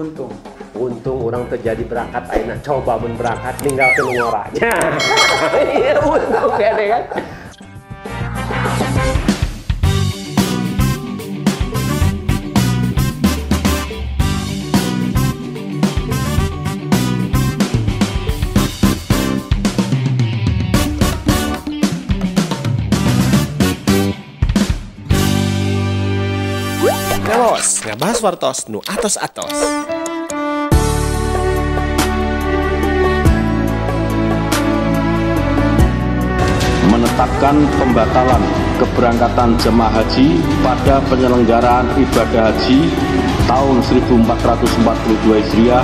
Untung. Untung orang terjadi berangkat ayeuna, coba mun berangkat ninggalkeun ngora. Iya, untung kene kan. Ngawas, ngabahas wartos nu atos-atos. Menetapkan pembatalan keberangkatan jemaah haji pada penyelenggaraan ibadah haji tahun 1442 Hijriah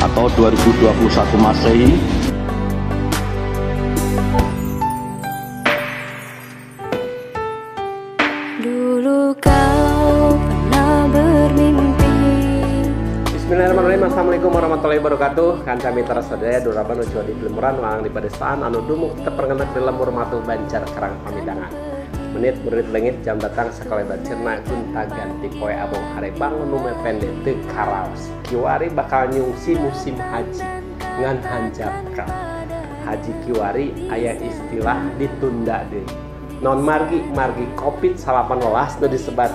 atau 2021 Masehi. Dulu kau pernah bermimpi. Bismillahirrahmanirrahim. Assalamualaikum warahmatullahi wabarakatuh. Kanca mitra sadaya duraban nuju di Pelemuran walang di padesaan anu dumuk teperngenek di lembur matu Banjar Karang Pamidangan. Menit murid lengit jam datang sakalebat cirna gunta ganti poe abong harebang nu mepende teu karaos. Kiwari bakal nyungsi musim haji ngan hanjapka. Haji kiwari aya istilah ditunda deui. Non margi margi Covid-19 nu disebat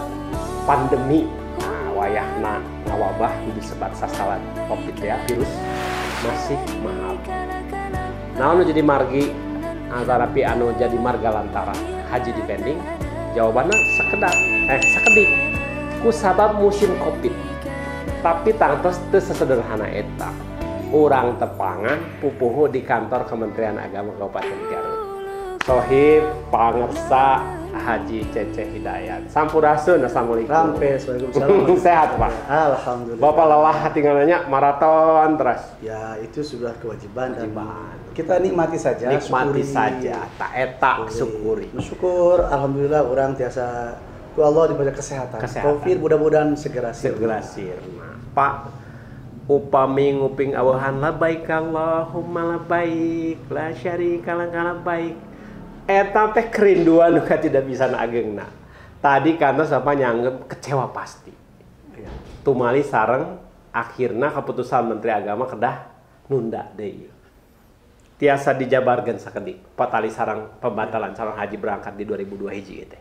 pandemi. Nah, wayahna ngawabah nu disebat sasalan Covid ya, virus masih mahal. Naon nu jadi margi antara pi anu jadi marga lantaran haji dipending? Jawabanna sekedak sakedik ku sabab musim Covid. Tapi tangtos teu sesederhana eta. Urang tepangan pupuhu di kantor Kementerian Agama Kabupaten Garut. Sohib Pangersa Haji Cece Hidayat. Sampurasun, assalamualaikum. Rampes, waalaikumsalam. Sehat Pak? Alhamdulillah. Bapak lelah tinggalnya maraton terus. Ya itu sudah kewajiban, dan kita nikmati saja. Nikmati syukuri. Saja, tak etak syukuri. Bersyukur, alhamdulillah orang tiasa ku Allah diberi kesehatan. Covid mudah-mudahan segera sirna. Segera sirna. Pak, upami nguping awahan labbaik Allahumma labbaik la syarika laka labbaik. Eta teh kerinduan nu tidak bisa agengna. Tadi kantos apa nyanggep kecewa pasti. Ya. Tumali sareng akhirna keputusan Menteri Agama kedah nunda deui. Tiasa dijabarkeun sakedik patali sareng pembatalan calon haji berangkat di 2002 hiji teh.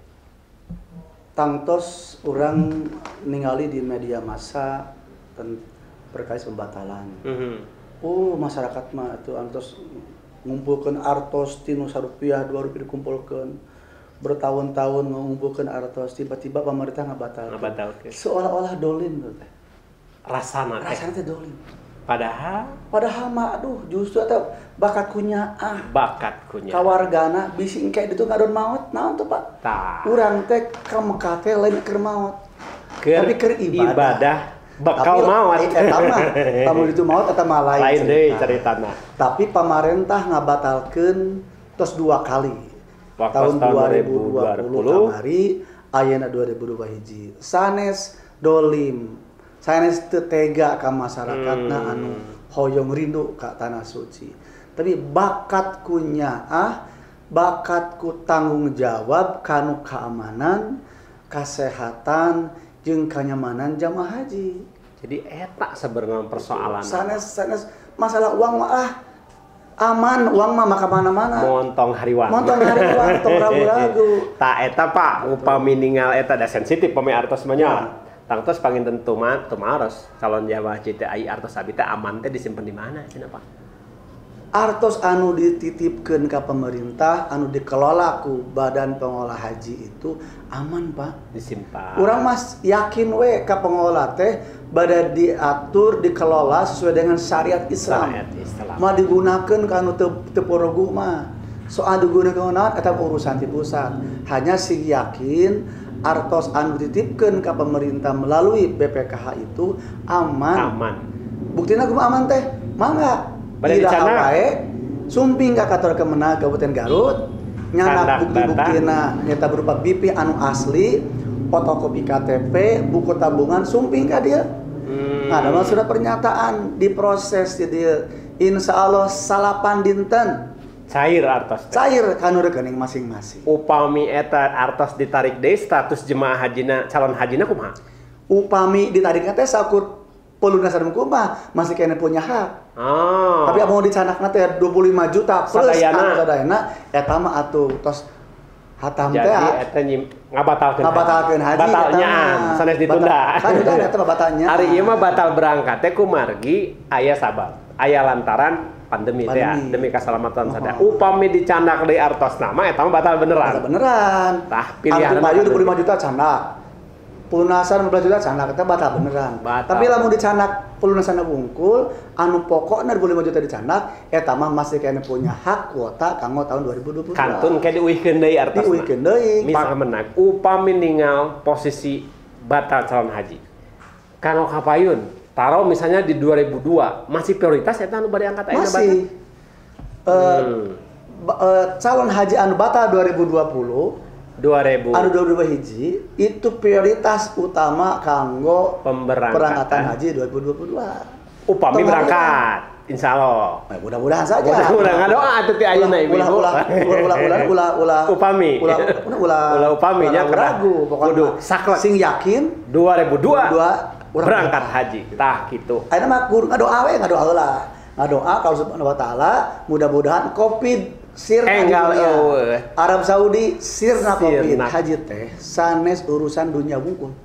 Tangtos urang ningali di media massa terkait pembatalan. Oh, masyarakat mah itu antos ngumpulkan artos tinu sarupiah 2 rupiah dikumpulkan bertahun-tahun ngumpulkan artos, tiba-tiba pemerintah ngabatalkeun. Seolah-olah dolim teh. Rasana teh dolim. Padahal mah aduh justru atau bakat kunyaah. Bakat kunyah. Kawargana bisi engke ditu ngadon maot naon tuh Pak? Tah. Urang teh ka Mekah teh lain keur maot. Tapi keur ibadah. Bakal maot. Eta mah lamun itu maot eta mah lain. Lain deui caritana. Tapi pamarentah ngabatalkeun tos 2 kali. Waktu tahun 2020 kamari ayeuna 2021 hiji. Sanes dolim. Sanes teu tega ka masyarakatna anu hoyong rindu ka tanah suci. Tapi bakat ku nyaah, bakat ku tanggung jawab kanu keamanan, kesehatan jeung kanyamanan jamaah haji. Jadi eta sebenarnya persoalan. Sanes masalah uang mah aman, uang mah maka mana-mana. Montong hariwang. Montong hariwang, tong ragu-ragu. Ta eta Pak, upami ningal eta da sensitif pami artos mah nya. Tangtos panginten tumaros calon jamaah haji teh ai artos abi teh aman teh disimpen di mana cenah Pak? Artos anu dititipkeun ka pemerintah, anu dikelola ku Badan Pengelola Haji itu aman Pak. Disimpan. Urang mas yakin we ka pengelola teh bada diatur, dikelola sesuai dengan syariat Islam. Syariat Islam. Mah digunakeun ka anu teu poroguh mah. Soal digunakeun naon eta urusan ti pusat. Hanya sing yakin artos anu dititipkeun ka pemerintah melalui BPKH itu aman. Aman. Buktina kumaha aman teh? Mangga. Iraha wae sumping ka kantor Kemenag Kabupaten Garut nyanak bukti-buktina nyata berupa BP anu asli, fotokopi KTP, buku tabungan sumping ka dia. Nah, dalam surat pernyataan diproses di dia insya Allah 8 dinten cair artos. Cair kanu rekening masing-masing. Upami eta artos ditarik deui status jemaah hajina calon hajina kumaha? Upami ditarikna teh sakur pelunasan kumaha masih kena punya hak. Oh. Tapi mau dicanakna teh 25 juta plus sadayana eta mah atuh tos hatam teh. Jadi eta ngabatalkeun haji. Batalnya sanes ditunda. Kan eta mah batalnya. Ari ieu mah batal berangkat teh kumargi aya sabab, aya lantaran pandemi teh demi keselamatan sadaya. Upami dicandak deui artosna mah eta mah batal beneran. Batal beneran. Tah pilihan payu 25 juta candak. Pelunasan 15 juta candak eta batal beneran. Batal. Tapi lamun dicandak pelunasanna wungkul anu pokokna 25 juta dicandak eta mah masih kena punya hak kuota kanggo tahun 2022. Kantun ke diuihkeun deui artosna. Diuihkeun deui. Misal upami ningal posisi batal calon haji. Kanggo kapayun, taruh misalnya di 2002 masih prioritas eta anu bade angkat ayeuna batal. Masih. Calon haji anu batal 2020 2000 anu 2022 hiji itu prioritas utama kanggo pemberangkatan haji 2022. Upami berangkat, insya Allah. Nah, mudah-mudahan saja. Mudah-mudahan doa atuh ti ayeuna ibu. Ulah upami. Ulah upami nya ragu pokoknya. Kudu sing yakin 2002 berangkat haji. Tah kitu. Ayeuna mah kudu ngadoa we, ngadoa heula. Ngadoa ka Allah Subhanahu wa taala mudah-mudahan Covid sirna enggal dunia. Arab Saudi sirna Covid. Haji teh sanes urusan dunia wungkul.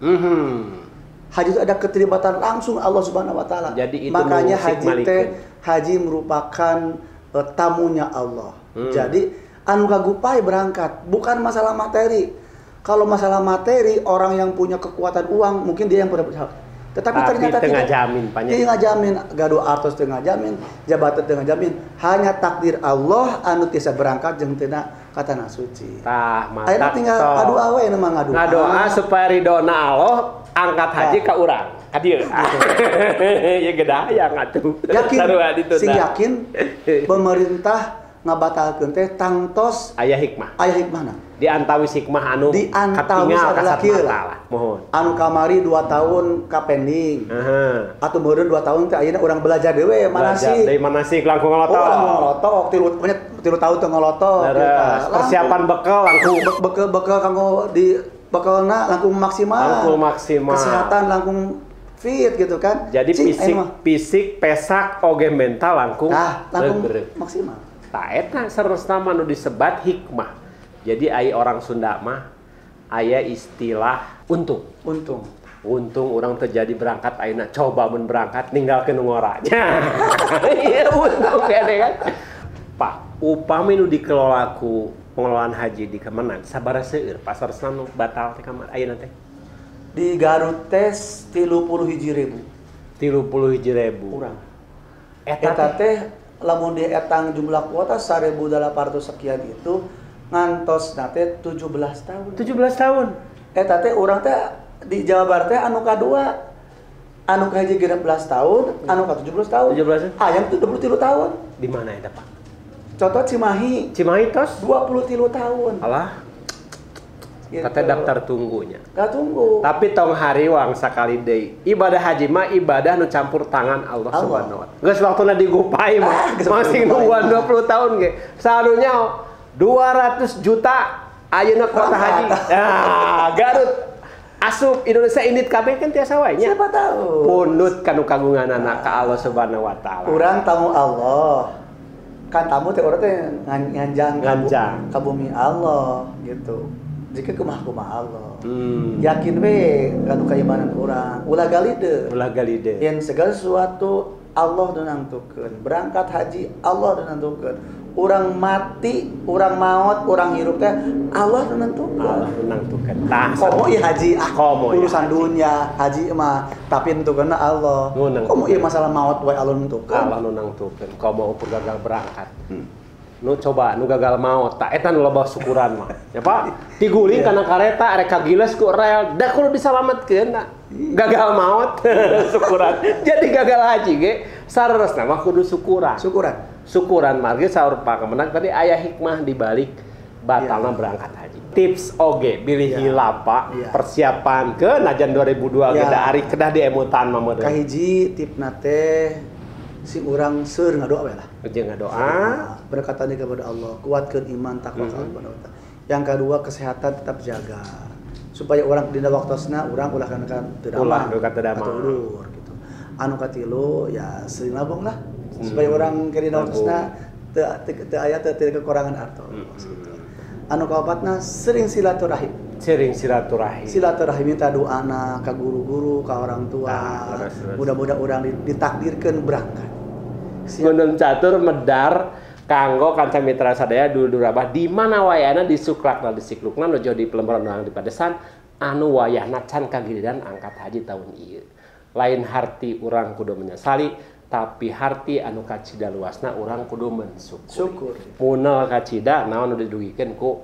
Haji itu ada keterlibatan langsung Allah Subhanahu wa taala. Jadi itu makanya haji teh haji merupakan tamunya Allah. Jadi anu kagupai berangkat bukan masalah materi. Kalau masalah materi orang yang punya kekuatan uang mungkin dia yang punya. Tetapi ternyata tidak jamin, tidak jamin, gaduh artos tengah jamin, jabatan tengah jamin, hanya takdir Allah anu tiasa berangkat jeung tina ka tanah suci. Tah, mantap. Ayeuna tinggal ngadoa we mah ngadoa. Ngadoa supaya ridona Allah angkat haji ka urang. Ka dieu. Ya gedayang atuh. Yakin, sing yakin pemerintah ngabatalkeun teh tangtos aya hikmah. Aya hikmahna. Di antawis hikmah anu di antawis adalah kieu lah. Mohon. Anu kamari 2 tahun kapending. Atau meureun 2 tahun teh ayeuna urang belajar dewe manasik. Deui manasik langkung ngolotok. Oh, ngolotok tilu tahun teu ngolotok. Persiapan bekal langkung bekal kanggo di bekalna langkung maksimal. Langkung maksimal. Kesehatan langkung fit gitu kan. Jadi fisik, pesak, oge mental langkung langkung maksimal. Tah eta saresna mah nu disebat hikmah. Jadi aya orang Sunda mah aya istilah untung. Untung. Untung orang terjadi berangkat ayeuna coba mun berangkat ninggalkeun nu ngora. Iya untung kene kan. Pak, upami nu dikelola ku pengelolaan haji di Kemenag sabaraha seueur pasar nu batal teh kamar ayeuna teh? Di Garut teh 31.000. 31.000. Urang. Eta teh lamun dietang jumlah kuota 1.800 sekian itu ngantos nate 17 tahun. 17 tahun. Eta teh urang teh di Jawa Barat teh anu kadua. Anu kahiji 16 tahun, anu ka 17 tahun. 17. Ayam tuh 23 tahun. Di mana eta, Pak? Contoh Cimahi. Cimahi tos 23 tahun. Alah. Gitu. Kata daftar tunggunya. Gak tunggu. Tapi tong hariwang sakali deui. Ibadah haji mah ibadah nu campur tangan Allah Subhanahu wa taala. Geus waktuna digupai mah. Masing nungguan 20 tahun ge. Salunya 200 juta ayeuna kuota haji. Ah, Garut asup Indonesia indit kabeh kan tiasa wae nya. Siapa tahu. Pundut kanu kagunganana ka Allah Subhanahu wa taala. Urang tamu Allah. Kan tamu teh urang teh nganjang ka bumi Allah gitu. Jika kumaha-kumaha Allah. Yakin we kanu keimanan urang. Ulah galide. Ulah galide. Yen segala sesuatu Allah nu nangtukeun. Berangkat haji Allah nu nangtukeun. Urang mati, urang maot, urang hirup teh Allah nu nangtukeun. Allah nu nangtukeun. Tah komo ieu haji ah komo urusan dunia haji mah tapi nentukeunna Allah. Komo ieu masalah maot wae Allah nu nangtukeun. Allah nu nangtukeun. Komo ukur gagal berangkat. Nu coba nu gagal maot tak eta nu loba syukuran mah. Ya Pak, diguling kana kareta arek kagiles ku rel, da kudu disalametkeun da. Gagal maot syukuran. Jadi gagal haji ge sareresna mah kudu syukuran. Syukuran. Syukuran margi saur Pak Kemenag tadi aya hikmah di balik batalna berangkat haji. Tips oge bilih hilap Pak, persiapan ke najan 2002 ge da ari kedah diemutan mah meureun. Kahiji tipna teh si urang seur ngadoa we lah. Jeung ngadoa, berkatanya kepada Allah, kuatkeun iman takwa ka Allah. Yang kedua kesehatan tetap jaga. Supaya orang dina waktosna urang ulah kana teu damang. Ulah teu damang. Gitu. Anu katilu ya sering nabung lah supaya orang kerina waktosna teu aya teu kekurangan artos gitu. Anu kaopatna sering silaturahim. Sering silaturahim. Silaturahim minta doana ka guru-guru, ka orang tua. Mudah-mudahan orang ditakdirkeun berangkat. Gunung catur medar kanggo kanca mitra sadaya dulur abah di mana wayahna disuklakna disiklukna nuju di pelembaran urang di padesan anu wayahna can kagiliran angkat haji tahun ieu. Lain harti urang kudu menyesali, tapi harti anu kacida luasna urang kudu mensyukur. Syukur. Munal kacida naon nu didugikeun ku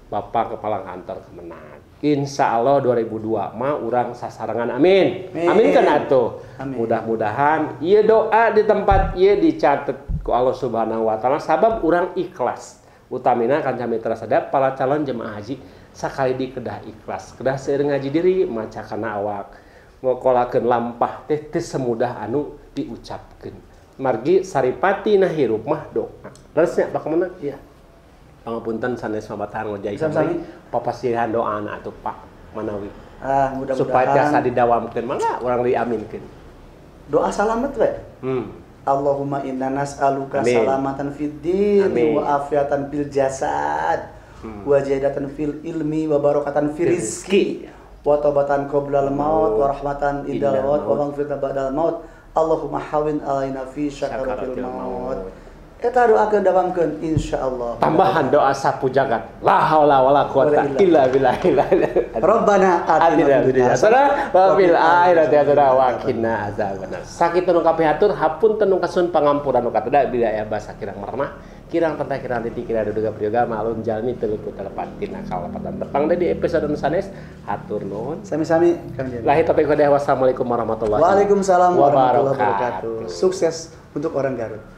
Bapak Kepala Kantor Kemenag. Insya Allah 2002 mah urang sasarengan amin. Amin kan atuh. Mudah-mudahan ieu doa di tempat ieu dicatet ku Allah Subhanahu wa taala sabab urang ikhlas. Utamina kanca mitra sadaya para calon jemaah haji sakali di kedah ikhlas, kedah seueur ngaji diri maca kana awak. Ngokolakeun lampah teh teu semudah anu diucapkeun. Margi saripati na hirup mah doa. Leresnya Pak Kemenag? Iya. Pangapunten sanes mabatahan ngojai sami. Papasihan doana atuh Pak manawi. Mudah-mudahan supaya tiasa didawamkeun mangga urang diaminkeun. Doa salamet we. Allahumma inna nas'aluka salamatan fid din wa afiatan fil jasad wa ziyadatan fil ilmi wa barakatan fil rizki wa taubatan qoblal maut wa rahmatan indal maut wa maghfiratan ba'dal maut. Allahumma hawin alaina fi syakaratil maut. Eta doakeun dawamkeun insyaallah. Tambahan doa sapu jagat. La haula wala quwata illa billah. Rabbana atina fid dunya hasanah wa fil akhirati hasanah wa qina azabannar. Sakitu nu kapihatur hapunten nu kasun pangampura nu kateda bila aya basa kirang merenah, kirang tentang kirang titik kirang duduga priyoga malum jalmi teu luput telepat tina kalepatan tepang deui di episode nu sanes. Hatur nuhun. Sami-sami Kang Jani. Lahi taufiq hidayah. Wassalamualaikum warahmatullahi wabarakatuh. Sukses untuk orang Garut.